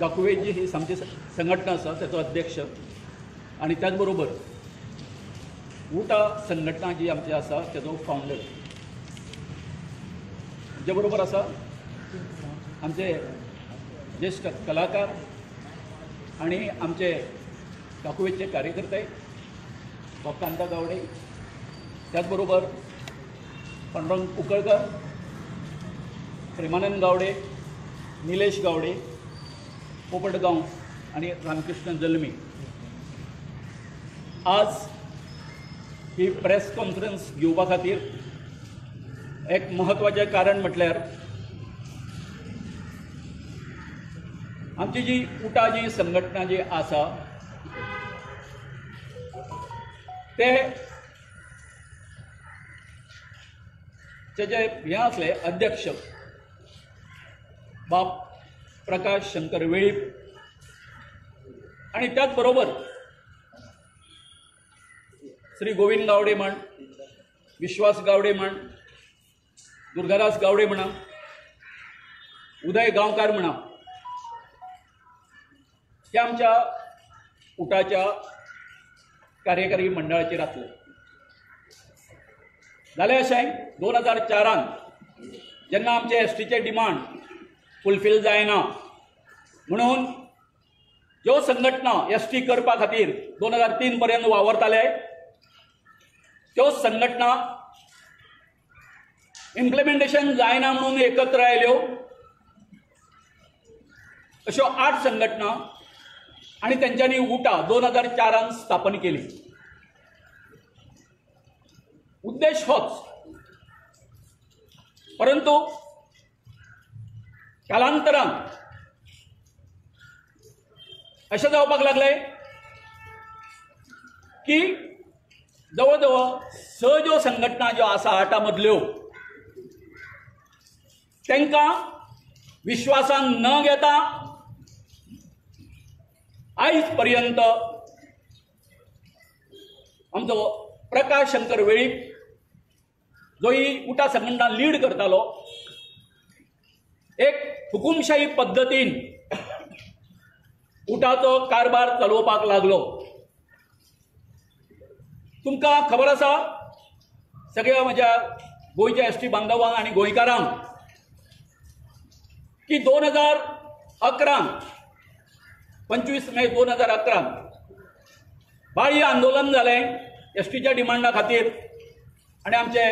दाकुवेत जी ही आमची संघटना आसा तेचो अध्यक्ष आनी त्याच बरोबर उटा संघटना जी आमची आसा तेचो फावंडर. जे बरोबर आसा आमचे ज्येश्ठ कलाकार आनी आमचे दाकुवेतचे कार्यकर्ते कांता गावडे, त्याचबरोबर पांडुरंग कुंकळकर, प्रेमानंद गावडे, निलेश गावडे, पोपट गांवस आनी रामकृष्ण जल्मी. आज ही प्रेस कॉन्फरन्स घेवपा खातीर एक म्हत्वाचें कारण म्हटल्यार आमची जी उटा जी संघटना जी आसा ते जे हे आसले अध्यक्ष बाब प्रकाश शंकर वेळीप आनी त्याच बरोबर श्री गोविंद गावडे म्हण, विश्वास गावडे म्हण, दुर्गादास गावडे म्हणा, उदय गांवकार म्हणा, हे आमच्या उटाच्या कार्यकारी मंडळाचेर आसले. जालें अशें 2004 जेन्ना आमचे एसटीचे डिमांड फुलफील जायना म्हणून ज्यो संघटना एसटी करपा खातीर 2003 पर्यंत वावरताले त्यो संघटना इम्प्लिमेंटेशन जायना म्हणून एकत्र आयल्यो. अश्यो 8 संघटना आनी तेंच्यांनी उटा 2004 स्थापन केली. उद्देश होच, परंतु कालांतरान अशें जावपाक लागलें की जवळ जवळ 6 ज्यो संघटना ज्यो आसा 8 मदल्यो तांकां विश्वासान न घेता आयज पर्यंत आमचो प्रकाश शंकर वेळीप जो ही उटा संघटना लीड करतालो एक हुकुमशाही पद्दतीन उटाचो कारभार चलोवपाक लागलो. तुमकां खबर आसा सगळ्या म्हज्या गोंयच्या एसटी बांधवांक आनी गोंयकारांक की 2011 25 मे 2011 बाळी आंदोलन जालें एसटीच्या डिमांडा खातीर आनी आमचे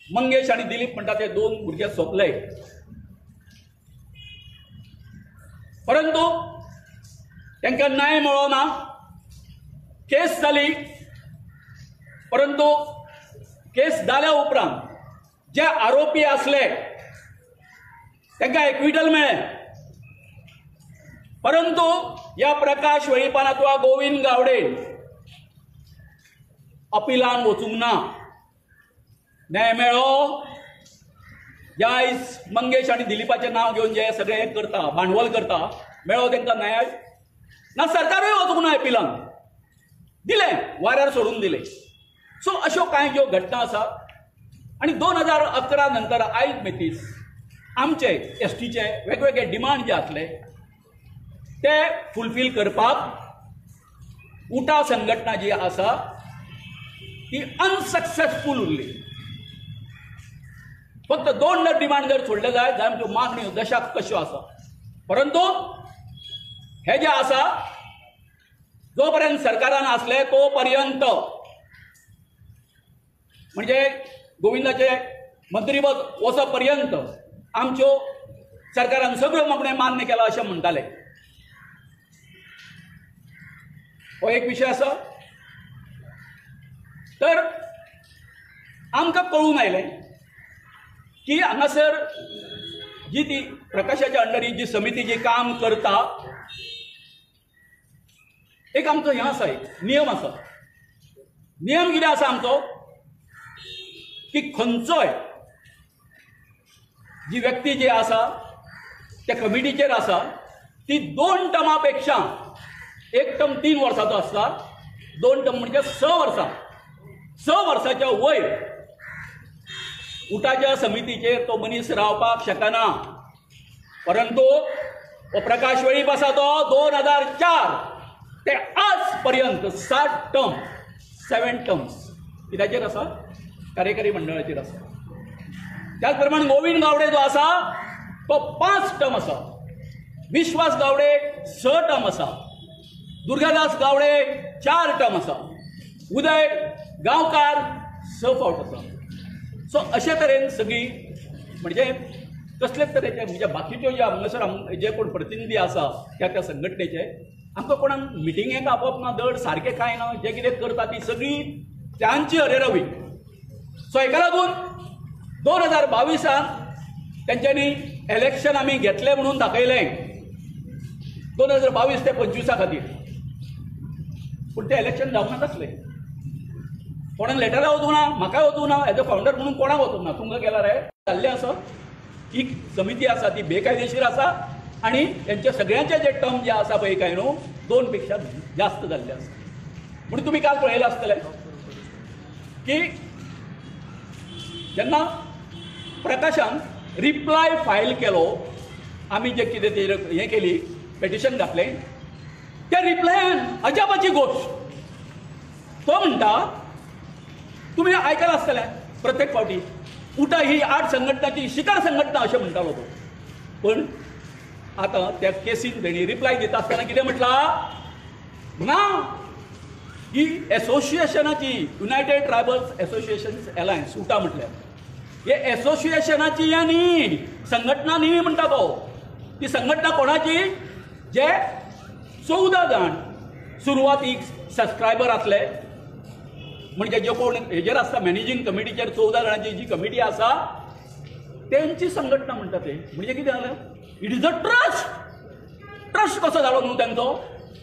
मंगेश आनी दिलीप म्हणटा ते 2 भुरगे सोंपले. परंतु तांकां न्याय मेळ्ळो ना, केस जाली. परंतु केस जाल्या उपरांत जे आरोपी आसले तांकां एक्विटल मेळ्ळें. परंतु ह्या प्रकाश वेळीपान अथवा गोविंद गावडे अपिलान वचूंक ना, न्याय मेळ्ळो. ज्या आयज मंगेश आनी दिलीपाचें नांव घेवन जे सगळे करता भांडवल करता मेळ्ळो तांकां न्याय ना, सरकारूय वचूंक ना अपिलान, दिलें वाऱ्यार सोडून दिलें. सो अश्यो कांय ज्यो घटना आसा आनी 2011 नंतर आयज मेतीस आमचे एसटीचे वेगवेगळे डिमांड जे आसले ते फुलफील करपाक उटा संघटना जी आसा ती अनसक्सेसफूल उरली. फक्त 2 जर डिमांड जर सोडले जाय जाल्यार आमच्यो मागण्यो दशाक कश्यो आसा. परंतु हे जे आसा जो पर्यंत सरकारान आसले तो पर्यंत म्हणजे गोविंदाचे मंत्रीपद वचप पर्यंत आमच्यो सरकारान सगळ्यो मागण्यो मान्य केला अशें म्हणटाले. हो एक विशय आसा. तर आमकां कळून आयलें की हांगासर जी ती प्रकाशाच्या अंडर ही जी समिती जी काम करता एक आमचो हें आसा, एक नियम आसा. नियम कितें आसा आमचो की खंयचोय जी व्यक्ती जी आसा त्या कमिटीचेर आसा ती 2 टर्मा पेक्षा, एक टर्म 3 वर्साचो आसता, 2 टर्म म्हणजे 6 वर्सां, 6 वर्साच्या वयर उटाच्या समितीचेर तो मनीस रावपाक शकना. परंतु हो प्रकाश वेळीप आसा तो 2004 ते आज पर्यंत 7 टर्म, 7 टर्म्स कित्याचेर आसा, कार्यकारी मंडळाचेर आसा. त्याच प्रमाणे गोविंद गावडे जो आसा तो 5 टर्म आसा, विश्वास गावडे 6 टर्म आसा, दुर्गादास गावडे 4 टर्म आसा, उदय गांवकार 6 फावट आसा. सो अशे तरेन सगळी म्हणजे कसलेच तरेचे म्हणजे बाकीच्यो जे हांगासर जे कोण प्रतिनिधी आसा त्या त्या संघटनेचे आमकां कोणाक मिटिंगेक आपोवप ना, दड सारकें कांय ना, जें कितें करता ती सगळी तांची अरेरावी. सो हेका लागून 2022 तेंच्यांनी इलेक्शन आमी घेतलें म्हणून दाखयलें 2022 ते 25 खातीर, पूण तें इलेक्शन जावंक नासलें. कोणाक लेटरां वचूंक ना, म्हाकाय वचूंक ना, एज अ फावंडर म्हणून कोणाक वचूंक ना. तुमकां गेल्यार रे जाल्लें आसा. ही समिती आसा ती बेकायदेशीर आसा आनी तेंचे सगळ्यांचे जे टर्म जे आसा पळय काय न्हू 2 पेक्षा जास्त जाल्ले आसा. म्हणून तुमी काल पळयलां आसतलें की जेन्ना प्रकाशान रिप्लाय फायल केलो, आमी जे कितें ते हें केली पेटिशन घातलें, त्या रिप्लायान अजापाची गोश्ट तो म्हणटा, तुमी आयकलां आसतलें प्रत्येक फावटी उटा ही 8 संघटनाची शिकार संघटना अशें म्हणटालो तो. पण आतां त्या केसीन तेणी रिप्लाय दिता आसतना कितें म्हटलां ना, ही एसोसिएशनाची युनायटेड ट्रायबल्स एसोसिएशन अलायन्स उटा म्हटल्यार हे एसोसिएशनाची या न्ही संघटना न्ही म्हणटा तो. ती संघटना कोणाची, जे 14 जाण सुरवातीक सबस्क्रायबर आसले, म्हणजे जे कोण हेजेर आसता मॅनेजींग कमिटीचेर 14 जाणांची जी कमिटी आसा तेंची संघटना म्हणटा ते. म्हणजे कितें जालें, it is a trust. Trust कसो जालो न्हू तेंचो,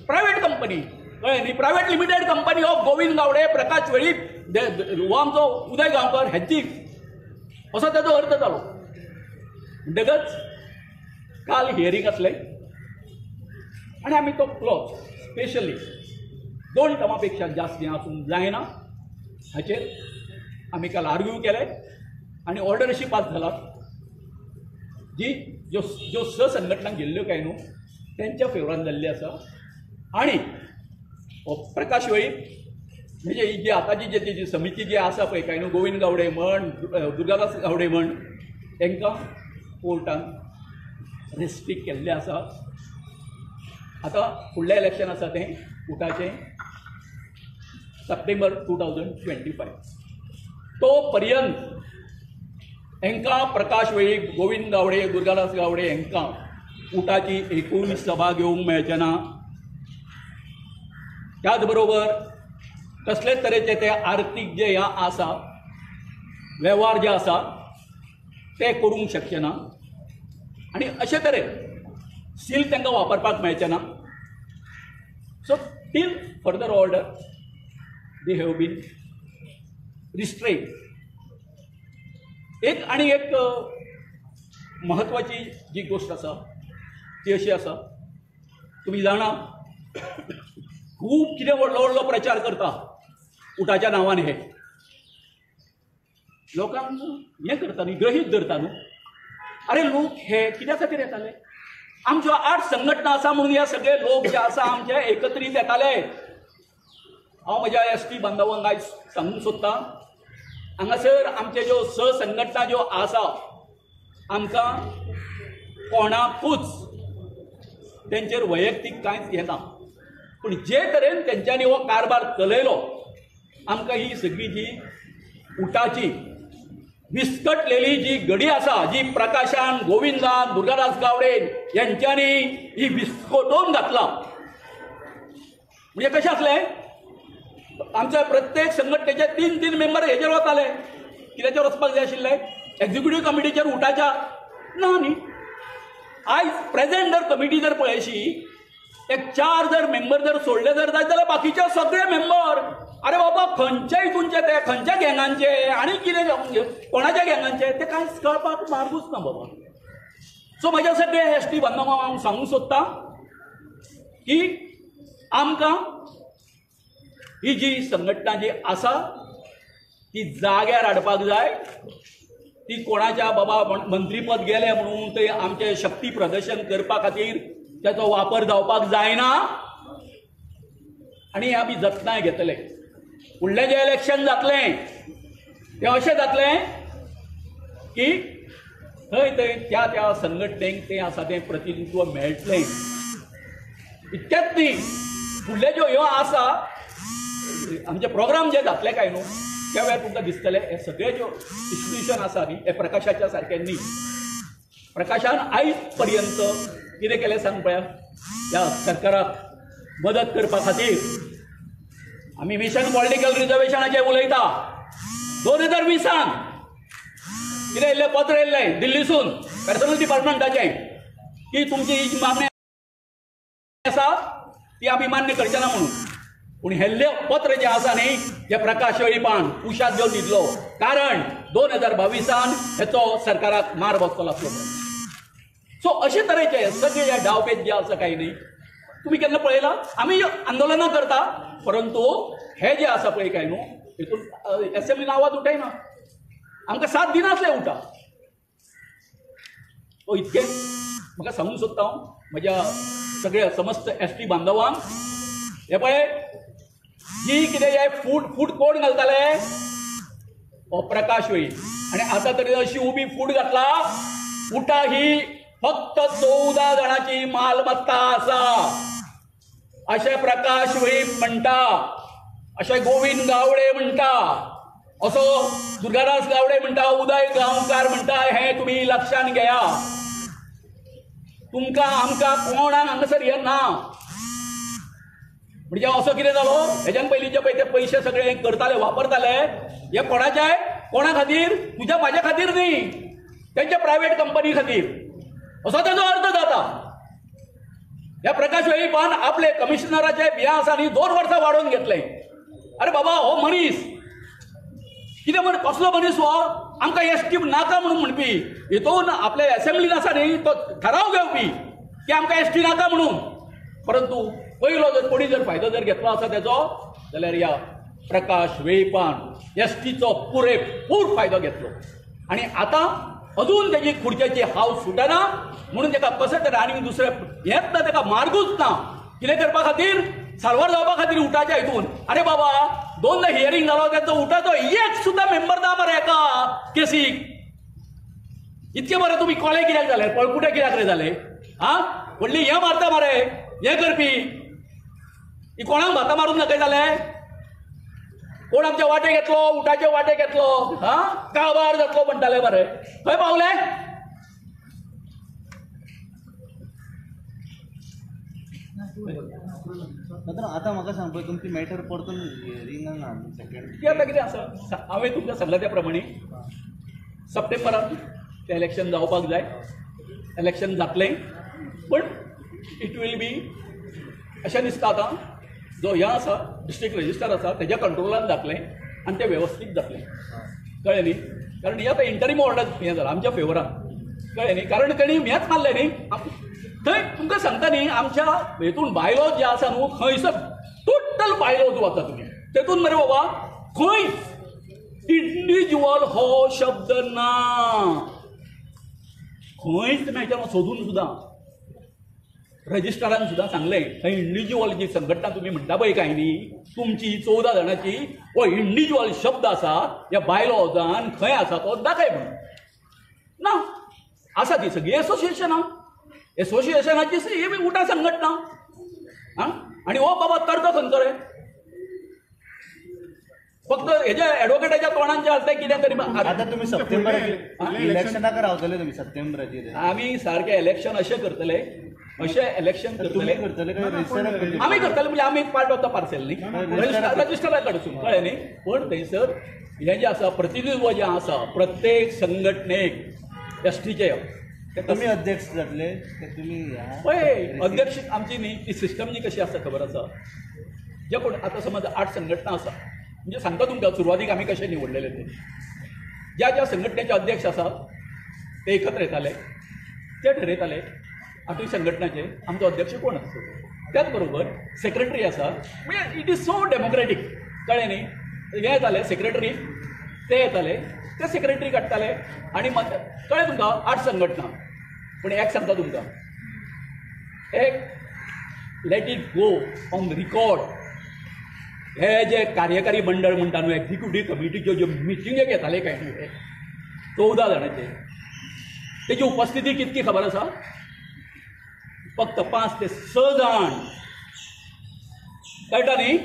प्रायवेट कंपनी कळ्ळें न्ही, private limited company of Govind Gawde, Prakash Velip, हो आमचो उदय गांवकर हेंची, असो तेजो अर्थ जालो. म्हणटकच काल हियरींग आसलें आनी आमी तो क्लॉज स्पेशली 2 टर्मा पेक्षा जास्त हें आसूंक जायना हाचेर आमी काल आर्ग्यू केलें आनी ऑर्डर अशी पास जाला जी ज्यो ज्यो 6 संघटना गेल्ल्यो काय न्हू तेंच्या फेवरान जाल्ली आसा. आनी प्रकाश वेळीप म्हणजे ही जी आतांची जी जी समिती जी आसा पळय काय न्हू, गोविंद गावडे म्हण, दुर्गादास गावडे म्हण, तांकां कोर्टान रिस्ट्रिक्ट केल्लें आसा. आतां फुडलें इलेक्शन आसा तें उटाचें सप्टेंबर 2025 तो पर्यंत हेंकां प्रकाश वेळीप, गोविंद गावडे, दुर्गादास गावडे हेंकां उटाची एकूय सभा घेवंक मेळचें ना. त्याच बरोबर कसलेच तरेचे ते आर्थीक जे ह्या आसा वेव्हार जे आसा ते करूंक शकचे ना आनी अशे तरेन सील तांकां वापरपाक मेळचें ना. So till further order they have been restrain. एक आनी एक म्हत्वाची जी गोश्ट आसा ती अशी आसा, तुमी जाणा खूब कितें व्हडलो व्हडलो प्रचार करता उटाच्या नांवान, हे लोकांक हें करता न्ही, गृहीत धरता न्हू. अरे लोक हे कित्या खातीर येताले, आमच्यो 8 संघटना आसा म्हणून हे सगळे लोक जे आसा आमचे एकत्रीत येताले. हांव म्हज्या एस टी बांधवांक आयज सांगूंक सोदतां, हांगासर आमचे ज्यो 6 संघटना ज्यो आसा आमकां कोणाकूच तेंचेर वैयक्तीक कांयच येना, पूण जे तरेन तेंच्यांनी हो कारभार चलयलो आमकां ही सगळी जी उटाची विस्कटलेली जी घडी आसा, जी प्रकाशान, गोविंदान, दुर्गादास गावडे यांच्यांनी ही विस्कटोवन घातला. म्हणजे कशें आसलें, आमच्या प्रत्येक संघटनेचे 3-3 मेंबर हेजेर वताले, कित्याचेर वचपाक जाय आशिल्ले, एक्झिक्युटीव कमिटीचेर उटाच्या ना न्ही. आयज प्रेजेंट जर कमिटी जर पळयशी एक 4 जर मेंबर जर सोडले जर जायत जाल्यार बाकीचे सगळे मेंबर अरे बाबा खंयच्या हितूनचे ते, खंयच्या गँगांचे आनी कितें कोणाच्या गँगांचे ते कांयच कळपाक मार्गूच ना बाबा. सो म्हज्या सगळे एस टी बांधवांक हांव सांगूंक सोदतां की आमकां ही जी संघटना जी आसा ती जाग्यार हाडपाक जाय. ती कोणाच्या बाबा मंत्रीपद गेलें म्हणून ते आमचें शक्ती प्रदर्शन करपा खातीर त्याचो वापर जावपाक जायना आनी आमी जतनाय घेतले. फुडलें जें इलेक्शन जातलें तें अशें जातलें की थंय थंय त्या त्या संघटनेक तें आसा तें प्रतिनिधित्व मेळटलें. इतकेंच न्ही, फुडले ज्यो ह्यो आसा आमचे प्रोग्राम जे जातले काय न्हू त्या वेळार तुमकां दिसतले हे सगळे ज्यो इन्स्टिट्युशन आसा न्ही हे प्रकाशाच्या सारकें न्ही. प्रकाशान आयज पर्यंत कितें केलें सांग पळया, ह्या सरकाराक मदत करपा खातीर आमी मिशन पॉलिटिकल रिजर्वेशनाचेर उलयता. 2020 कितें येयल्लें पत्र येयल्लें दिल्लीसून पर्सनल डिपार्टमेंटाचें की तुमची ही मागणी आसा ती आमी मान्य करचे ना म्हणून. पूण हेल्ले पत्र जें आसा न्ही हें प्रकाश वेळीपान उशाक घेवन दितलो, कारण 2022 हेचो सरकाराक मार बसतलो आसलो. सो अशे तरेचे सगळे हे डावपेच जे आसा काय न्ही तुमी केन्ना पळयलां? आमी आंदोलनां करता परंतु हे जे आसा पळय काय न्हू हितून एसेंब्लीन आवाज उठयना, आमकां साथ दिनासले उठा. तो इतकें म्हाका सांगूंक सोदता हांव म्हज्या सगळ्या समस्त एस टी बांधवांक, हे पळय जी कितें हे फूट फूट कोण घालताले हो प्रकाश वेळीप, आनी आतां तरी अशी उबी फूट घातला. उटा ही फक्त 14 जाणांची मालमत्ता आसा अशें प्रकाश वेळीप म्हणटा, अशें गोविंद गावडे म्हणटा, असो दुर्गादास गावडे म्हणटा, उदय गांवकार म्हणटा. हें तुमी लक्षांत घेया. तुमकां आमकां कोणाक हांगासर हें ना. म्हणजे असो कितें जालो हेज्यान पयलीं जे पळय ते पयशे सगळे करताले वापरताले हे कोणाचे, कोणा खातीर? तुज्या म्हाज्या खातीर न्ही, तेंच्या प्रायवेट कंपनी खातीर, असो ताजो अर्थ जाता. ह्या प्रकाश वेळीपान आपले कमिशनराचे हें आसा न्ही 2 वर्सां वाडोवन घेतलें. अरे बाबा हो मनीस कितें म्हण, कसलो मनीस हो? आमकां एस टी नाका म्हणून म्हणपी, हितून आपले एसेंब्लीन आसा न्ही तो ठराव घेवपी की आमकां एस टी नाका म्हणून. परंतु पयलो जर कोणी जर फायदो जर घेतलो आसा तेजो जाल्यार ह्या प्रकाश वेळीपान एस टीचो पुरेपूर फायदो घेतलो. आनी आतां अजून तेजी खुर्चेची हाव सुटना म्हणून तेका कशें तरी आनी दुसरें हेंच ना, तेका मार्गूच ना कितें करपा खातीर, साल्वार जावपा खातीर उटाच्या हितून. अरे बाबा 2 हियरींग जालो तेंचो उटाचो एक सुद्दां मेंबर ना मरे एका केसीक. इतके बरें तुमी कोळे कित्याक जाले, पळकुटे कित्याक रे जाले? आं व्हडली हें मारता मरे हें करपी, ही कोणाक भातां मारून दाखयताले? कोण आमच्या वाटे घेतलो, उटाचे वाटे घेतलो, हा काबार जातलो म्हणटाले मरे. खंय पावले? आतां म्हाका सांग पळय, तुमची मॅटर परतून हियरिंगाक ना सेकंड ती आतां कितें आसा, हांवें तुमकां सांगलां त्या प्रमाणे सप्टेंबरान तें इलेक्शन जावपाक जाय. इलेक्शन जातलें पण it will be अशें दिसता आतां जो ह्या आसा डिस्ट्रिक्ट रजिस्टर आसा तेज्या कंट्रोलान जातलें आनी तें वेवस्थीत जातलें. कळ्ळें न्ही? कारण हें आतां इंटरीम ऑर्डर हें जालां आमच्या फेवरान. कळ्ळें न्ही? कारण तेणी हेंच मारलें न्ही थंय. तुमकां सांगता न्ही आमच्या हेतून बायलो जे आसा न्हू खंयसर टोटल बायलो वता तुमी तेतून मरे बाबा खंय इंडिविज्युअल हो शब्द ना, खंयच मेळटा सोदून सुद्दां. रजिस्ट्रारान सुद्दां सांगलें थंय इंडिविज्युअल जी संघटना तुमी म्हणटा पळय काय न्ही तुमची 14 जाणांची हो इंडिविज्युअल शब्द आसा ह्या बायलो जाण खंय आसा तो दाखय म्हणून ना. आसा ती सगळी एसोसिएशनां, एसोसिएशनाची ही उटा संघटना. आं आनी हो बाबा तर्क खंयचो रे? फक्त हेज्या एडवोकेटाच्या तोंडान जें आसलें कितें तरी. आतां तुमी सप्टेंबराचेर इलेक्शनाक रावतले, तुमी सप्टेंबराचेर आमी सारकें इलेक्शन अशें करतले, अशें इलेक्शन करतले आमी करतले म्हणजे आमी पार्ट ऑफ the parcel न्ही रजिस्टरा कडसून. कळ्ळें न्ही? पण थंयसर हें जें आसा प्रतिनिधित्व जें आसा प्रत्येक संघटनेक एस टीचे तुमी अध्यक्ष जातले तुमी पळय अध्यक्ष आमची न्ही ती सिस्टम जी कशी आसा खबर आसा. जे कोण आतां समज 8 संघटना आसा म्हणजे सांगता तुमकां सुरवातीक आमी कशें निवडलेले ते, ज्या ज्या संघटनेचे अध्यक्ष आसा ते एकत्र येताले, ते ठरयताले 8 संघटनाचे आमचो अध्यक्ष कोण आसतो. त्याच बरोबर सेक्रेटरी आसा, म्हणजे it is so democratic. कळ्ळें न्ही? हे येताले सेक्रेटरी, ते येताले ते सेक्रेटरी काडटाले आनी कळ्ळें तुमकां 8 संघटना. पूण एक सांगता तुमकां, एक let it go on record, हे जे कार्यकारी मंडळ म्हणटा न्हू एक्झिक्युटीव कमिटीच्यो ज्यो मिटिंग्यो घेताले काय न्हू 14 जाणांचे, तेजी उपस्थिती कितकी खबर आसा? फक्त 5 ते 6 जाण. कळटा न्ही?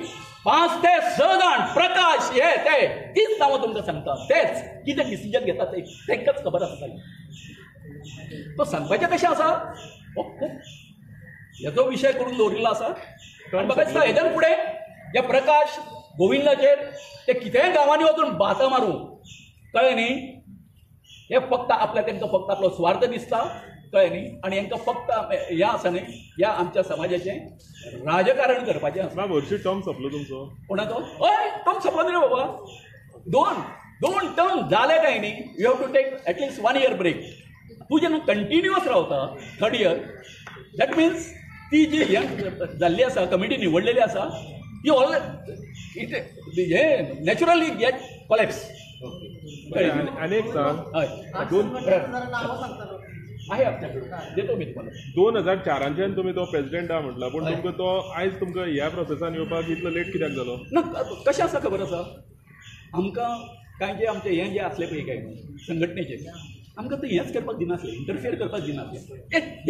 5 ते 6 जाण. प्रकाश हे ते तीच नांवां तुमकां सांगता, तेच कितें डिसिजन घेता ते तांकांच खबर आसता. तो सांगपाचें कशें आसा हो खूब हेजो विशय करून दवरिल्लो आसा. आनी म्हाका दिसता हेज्यान फुडें जे प्रकाश गोविंदाचेर ते कितेंय गांवांनी वचून बातां मारूं, कळ्ळें न्ही, हे फक्त आपल्या तांकां फक्त आपलो स्वार्थ दिसता, कळ्ळें न्ही, आनी हांकां फक्त ह्या आसा न्ही ह्या आमच्या समाजाचें राजकारण करपाचें आसा. वर्षी टर्म सोंपलो तुमचो? कोणाचो? हय, टर्म सोंपलो न्ही रे बाबा, दोन टर्म जाले काय न्ही. You have to take at least 1 year break. तूं जेन्ना कंटिन्युअस रावता 3rd year, that means ती जी हें जाल्ली आसा कमिटी निवडलेली आसा ती ऑल it हे नॅचरली गेट कोलॅप्स. आनी एक सांग, हय आहे आपल्याकडे देतो मी तुम्हाला. 2004 तुमी तो प्रेसिडेंट आहा म्हटला, पूण तुमकां तो आयज तुमकां ह्या प्रोसेसान येवपाक इतलो लेट कित्याक जालो? ना, कशें आसा खबर आसा, आमकां कांय जे आमचे हें जे आसलें पळय काय संघटनेचें, आमकां ते हेंच करपाक दिनासलें, इंटरफियर करपाक दिनासलें.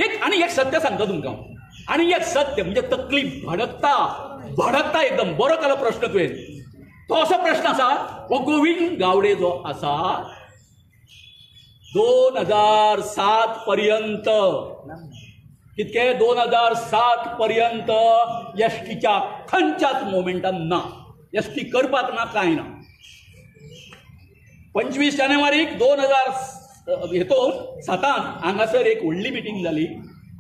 एक आनी एक सत्य सांगता तुमकां, आनी एक सत्य म्हणजे तकली भडकता भडकता एकदम. बरो केलो प्रश्न तुवें, तो असो प्रश्न आसा, हो गोविंद गावडे जो आसा 2007 पर्यंत, कितके 2007 पर्यंत एसटीच्या खंयच्याच मोमेंटान ना, एसटी करपाक ना, कांय ना. 25 जानेवारीक 2000 हेतून 7 हांगासर एक व्हडली मिटींग जाली,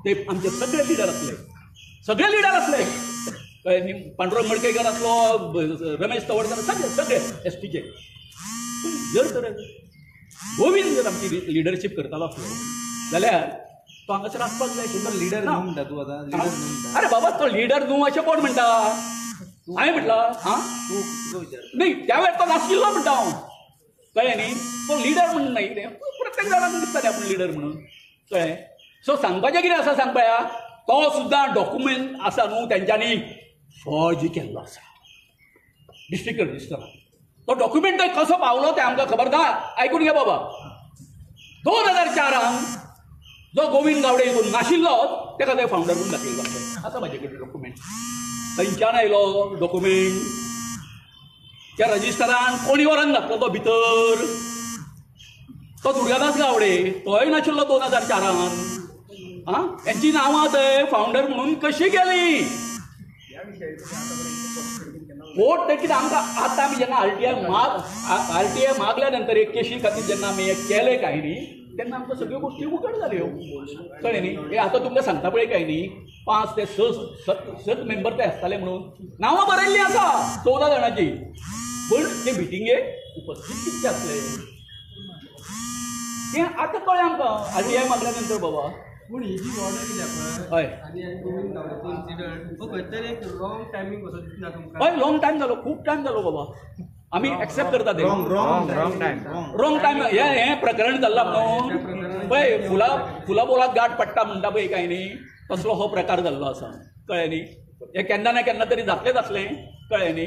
ते आमचे सगळे लिडर आसले, सगळे लिडर आसले, पांडुरंग मडकयकर आसलो, रमेश तवडकर, सगळे सगळे एसटीचे. पूण जर तर गोविंद जर आमची लिडरशीप करतालो आसलो जाल्यार तो हांगासर आसपाक जाय. लिडर न्हू म्हणटा तूं आतां? अरे बाबा, तो लिडर न्हू अशें कोण म्हणटा? हांवें म्हटलां आं, न्ही त्या वेळार तो नाशिल्लो म्हणटा हांव, कळ्ळें न्ही. तो लिडर म्हणून न्ही, प्रत्येक जाणांक दिसता न्ही आपूण लिडर म्हणून, कळ्ळें. सो सांगपाचें कितें आसा सांगपाया, तो सुद्दां डॉक्युमेंट आसा न्हू तेंच्यांनी फॉर्ज केल्लो आसा डिस्ट्रिक्ट रजिस्टरान. तो डॉक्युमेंट थंय कसो पावलो तें आमकां खबर ना. आयकून घे बाबा, 2004 जो गोविंद गावडे हितून नाशिल्लो ताका थंय फावंडर म्हणून दाखयल्लो आसा म्हाजे कडेन डॉक्युमेंट. थंयच्यान आयलो डॉक्युमेंट त्या रजिस्टरान कोणी व्हरून घातलो तो भितर, तो दुर्गादास गावडे तोय नाशिल्लो 2004. आं, हेंची नांवां थंय फावंडर म्हणून कशी गेली? कोर्ट ते कितें आमकां आतां आमी जेन्ना आरटीआय मागल्या नंतर एक केशी खातीर जेन्ना आमी हें केलें काय न्ही, तेन्ना आमकां सगळ्यो गोश्टी उगड जाल्यो, कळ्ळें न्ही. हे आतां तुमकां सांगता पळय काय न्ही, 5 ते 6 मेंबर ते आसताले म्हणून नांवां बरयल्लीं आसा 14 जाणांची, पूण ते मिटिंगेक उपस्थीत कितके आसले तें आतां कळ्ळें आमकां आरटीआय मागल्या नंतर बाबा. पूण ही जी ऑर्डर केल्या पळय आनी गोविंद गावडेचो इन्सिडंट हो खंय तरी एक रॉंग टायमींग कसो दिसना तुमकां? हय, लॉंग टायम जालो, खूब टायम जालो बाबा. आमी एक्सेप्ट करता ते रॉंग टायम. हें प्रकरण जाल्लां म्हणून पळय फुलां बोलाक गांठ पडटा म्हणटा पळय काय न्ही, तसलो हो प्रकार जाल्लो आसा, कळ्ळें न्ही. हें केन्ना ना केन्ना तरी जातलेंच आसलें, कळ्ळें न्ही.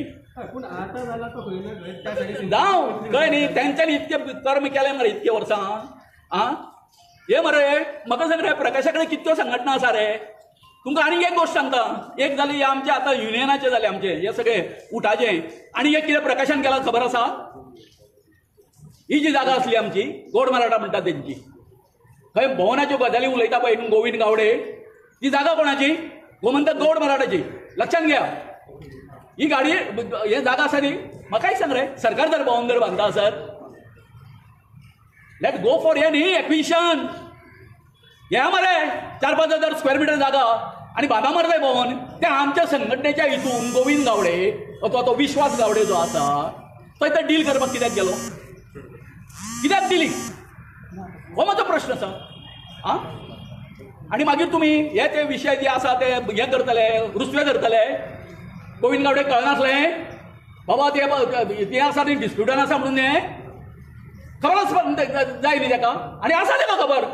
पूण आतां जाला तो खंय ना खंय जावं, कळ्ळें न्ही. तेंच्यांनी इतकें कर्म केलें मरे इतके वर्सां. आं, हे मरे म्हाका सांग रे, प्रकाशा कडेन कितक्यो संघटना आसा रे? तुमकां आनीक एक गोश्ट सांगता, एक जाली आमचे आतां युनियनाचे जाले आमचे हे सगळे उठाचे, आनी एक कितें प्रकाशन केलां खबर आसा? ही जी जागा आसली आमची गोड मराठा म्हणटा तेंची, खंय भवनाच्यो गजाली उलयता पळय गोविंद गावडे, ती जागा कोणाची? गोमंतक गौड मराठाची. लक्षात घ्या, ही गाडी हे जागा आसा न्ही, म्हाकाय सांग रे, सरकार जर भवन जर बांदता आसत, let go for हे न्ही एक्विशन. हे मरे 4-5 हजार स्क्वेअर मिटर जागा आनी बांदा मरताय भवन. ते आमच्या संघटनेच्या हितून गोविंद गावडे अथवा तो विश्वास गावडे जो आसा तो इथं डील करपाक कित्याक गेलो, कित्याक दिली, हो म्हजो प्रश्न आसा. आं, आनी मागीर तुमी हे ते विशय जे आसा ते हे करतले, रुसवे धरतले. गोविंद गावडे कळनासलें बाबा ते आसा न्ही डिस्प्युटान आसा म्हणून हें खबरच जाय न्ही ताका आनी आसा ताका खबर.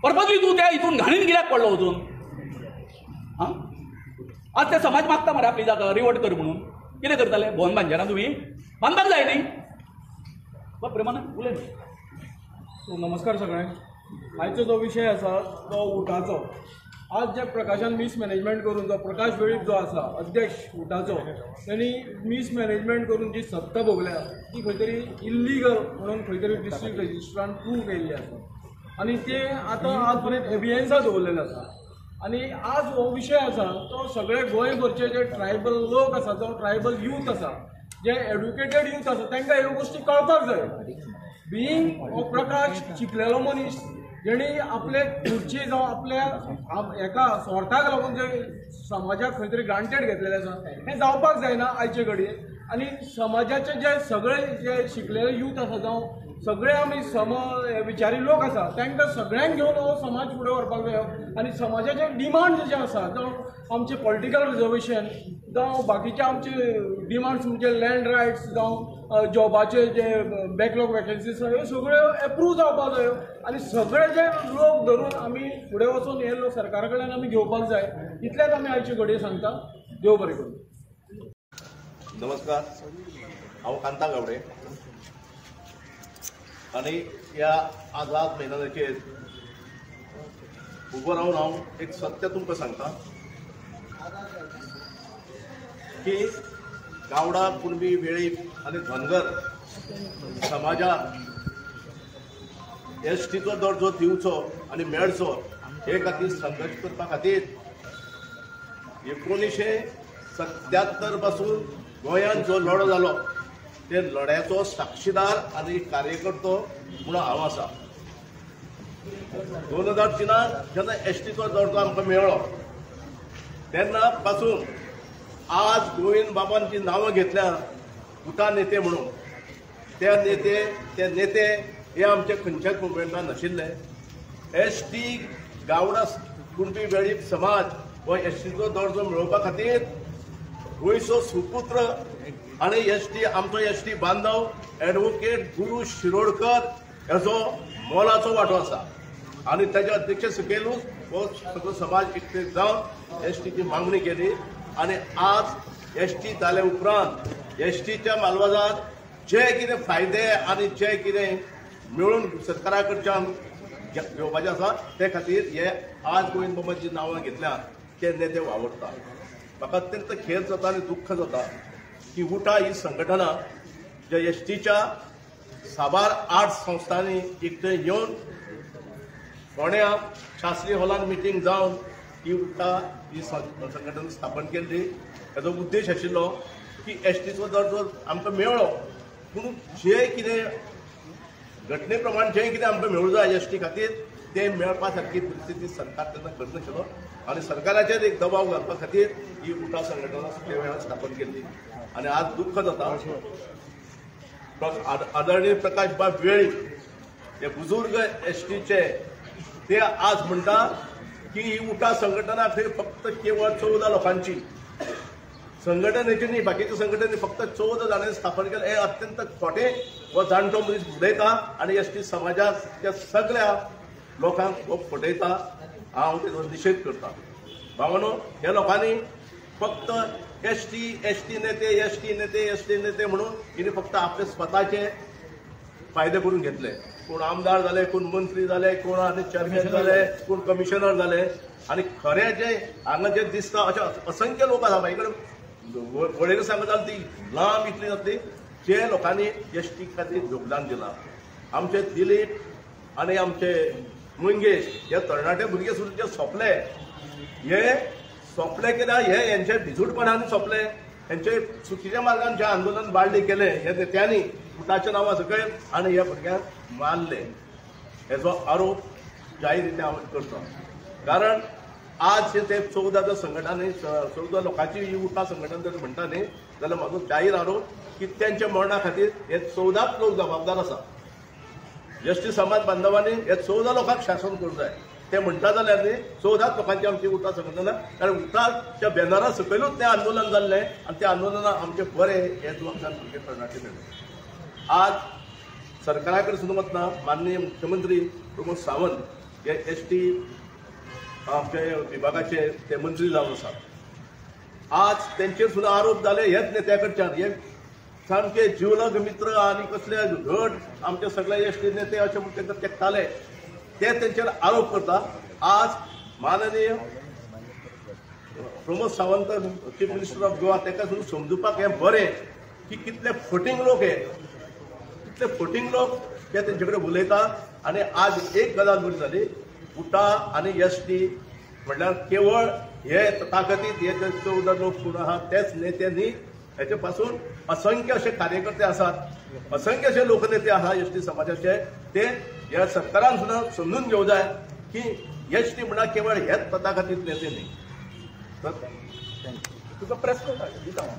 परपतली तूं त्या हितून घाणीन कित्याक पडलो वचून? आं, आज ते समाज मागता मरे आपली जागा रिवोर्ट कर म्हणून. कितें करतले? भोवन बांदचे ना तुमी, बांदपाक जाय न्ही. बा प्रेमान उलय. नमस्कार सगळ्यांक. आयचो जो विशय आसा तो उटाचो. आज जे प्रकाशान मिसमॅनेजमेंट करून जो प्रकाश वेळीप जो आसा अध्यक्ष उटाचो, तेणी मिसमॅनेजमेंट करून जी सत्ता भोगल्या ती खंय तरी इल्लिगल म्हणून खंय तरी डिस्ट्रिक्ट रजिस्ट्रान प्रूव केल्ली आसा आनी ते आतां आज पर्यंत एबियन्सा दवरलेले आसा. आनी आज हो विशय आसा तो सगळे गोंयभरचे जे ट्रायबल लोक आसा, जावं ट्रायबल यूथ आसा, जे एड्युकेटेड यूथ आसा, तांकां ह्यो गोश्टी कळपाक जाय. बिईंग हो प्रकाश शिकलेलो मनीस जेणी आपले खुर्ची जावं आपल्या एका स्वार्थाक लागून जे समाजाक खंय तरी ग्रांटेड घेतलेलें आसा हें जावपाक जायना आयचे घडये. आनी समाजाचे जे सगळे जे शिकलेले यूथ आसा जावं सगळे आमी सम विचारी लोक आसा तांकां सगळ्यांक घेवन हो समाज फुडें व्हरपाक जायो. आनी समाजाचे डिमांड्स जे आसा, जावं आमचे पॉलिटिकल रिजर्वेशन, जावं बाकीचे आमचे डिमांड्स म्हणजे लँड रायट्स, जावं जॉबाचे जे बॅकलॉग वेकन्सीज, ह्यो सगळ्यो एप्रूव जावपाक जायो. आनी सगळे जे लोक धरून आमी फुडें वचून हे लोक सरकारा कडल्यान आमी घेवपाक जाय. इतलेंच आमी आयचे घडये सांगता. देव बरें करूं. नमस्कार, हांव कांता गावडे आनी ह्या आझाद मैदानाचेर उबो रावन हांव एक सत्य तुमकां सांगता की गावडा, कुणबी, वेळीप आनी धनगर समाजाक एसटीचो दर्जो दिवचो आनी मेळचो हे खातीर संघर्श करपा खातीर 1977 पासून गोंयांत जो लढो जालो ते लढ्याचो साक्षीदार आनी कार्यकर्तो म्हणून हांव आसा. 2003 जेन्ना एसटीचो दर्जो आमकां मेळ्ळो तेन्ना पासून आज गोविंद बाबान जी नांवां घेतल्या उटा नेते म्हणून, ते नेते हे आमचे खंयच्याच मुवमेंटान नाशिल्ले. एसटी गावडा कुणबी वेळीप समाज हो एसटीचो दर्जो मेळोवपा खातीर गोंयचो सुपुत्र आनी एसटी आमचो एसटी बांधव एडवोकेट गुरू शिरोडकर हेजो मोलाचो वांटो आसा आनी ताच्या अध्यक्ष सकयलूच हो सगळो समाज एकत्रीत जावन एसटीची मागणी केली. आनी आज एसटी जाले उपरांत एसटीच्या मालवाजार जे कितें फायदे आनी जे कितें मेळून सरकारा कडच्यान घेवपाचें आसा ते खातीर हे आज गोविंद बाबाची नांवां घेतल्या ते नेते वावुरता. म्हाका अत्यंत खेद जाता आनी दुख्ख जाता की उटा ही संघटना ज्या एसटीच्या साबार 8 संस्थांनी एकठांय येवन फोंड्या शास्त्री हॉलान मिटींग जावन ही उटा ही संघटना स्थापन केल्ली. ताचो उद्देश आशिल्लो की एसटीचो दर्जो आमकां मेळ्ळो पूण जे कितें घटने प्रमाण जें कितें आमकां मेळूं जाय एसटी खातीर तें मेळपा सारकी परिस्थिती सरकार तेन्ना करनाशिल्लो आनी सरकाराचेर एक दबाव घालपा खातीर ही उटा संघटना त्या वेळार स्थापन केल्ली. आनी आज दुख्ख जाता आदरणीय प्रकाश बाब वेळीप हे बुजुर्ग एसटीचे ते आज म्हणटा की ही उटा संघटना थंय फक्त केवळ 14 लोकांची संघटनेची न्ही, बाकीच्या संघटनेनी फक्त 14 जाणांनी स्थापन केलें. हे अत्यंत खोटें. हो जाणटो मनीस उलयता आनी एसटी समाजाच्या सगळ्या लोकांक हो फटयता. हांव तेजो निशेध करता. भावानो, ह्या लोकांनी फक्त एसटी एसटी नेते एसटी नेते एसटी नेते म्हणून हिणे फक्त आपले स्वताचे फायदे करून घेतले. कोण आमदार जाले, कोण मंत्री जाले, कोण आनी चेअरमॅन जाले, कोण कमिशनर जाले. आनी खरें जे हांगा जे दिसता अशे असंख्य लोक आसा म्हाजे कडेन वळेरी सांगत जाल्यार ती लांब इतली जातली जे लोकांनी एसटी खातीर योगदान दिलां. आमचे दिलीप आनी आमचे मंगेश हे तरणाटे भुरगे सुद्दां जे सोंपले, हे सोंपले कित्याक हे हेंचे भिजूटपणान सोंपले. हेंचे चुकीच्या मार्गान जे आंदोलन बाळ्ळी केलें हे नेत्यांनी उटाच्या नांवा सकयल आनी ह्या भुरग्यांक मारले हेजो आरोप जाहीर रित्या हांव करता. कारण आज जे ते 14 संघटनांनी 14 लोकांची ही उटा संघटना जर म्हणटा न्ही जाल्यार म्हाजो जाहीर आरोप की तेंच्या मरणा खातीर हे 14 लोक जबाबदार आसा. एसटी समाज बांधवांनी हे 14 लोकांक शासन करूंक जाय. ते म्हणटा जाल्यार न्ही 14 लोकांची आमची उटा संघटना, कारण उटाच्या बॅनरा सकयलूच तें आंदोलन जाल्लें आनी त्या आंदोलनाक आमचे बरे हे जबाबदार भुरगे तरणाटे मेळ्ळे. आज सरकारा कडेन सुद्दां वतना माननीय मुख्यमंत्री प्रमोद सावंत हे एस टी आमचे विभागाचे ते मंत्री जावन आसात. आज तेंचेर सुद्दां आरोप जाले हेच नेत्या कडच्यान, हे सामके जिवलग मित्र आनी कसले घट आमचे सगळे एस टी नेते अशें म्हूण तांकां तेकताले, ते तेंचेर आरोप करता. आज माननीय Pramod Sawant chief minister of Goa ताका सुद्दां समजुपाक हें बरें की कितले फटींग लोक हे, कितले फटींग लोक ते तेंचे कडेन उलयता. आनी आज एक गजाल बरी जाली, उटा आनी एस टी म्हणल्यार केवळ हे तथाकथीत हे जे 14 लोक कोण आहात तेच नेते न्ही, हेचे पासून असंख्य अशे कार्यकर्ते आसात, असंख्य अशे लोकनेते आहा एस टी समाजाचे, ते ह्या सरकारान सुद्दां समजून घेवंक जाय की एस टी म्हणल्यार केवळ हेच तथाकथीत नेते न्ही. तुका प्रस्न दिता हांव.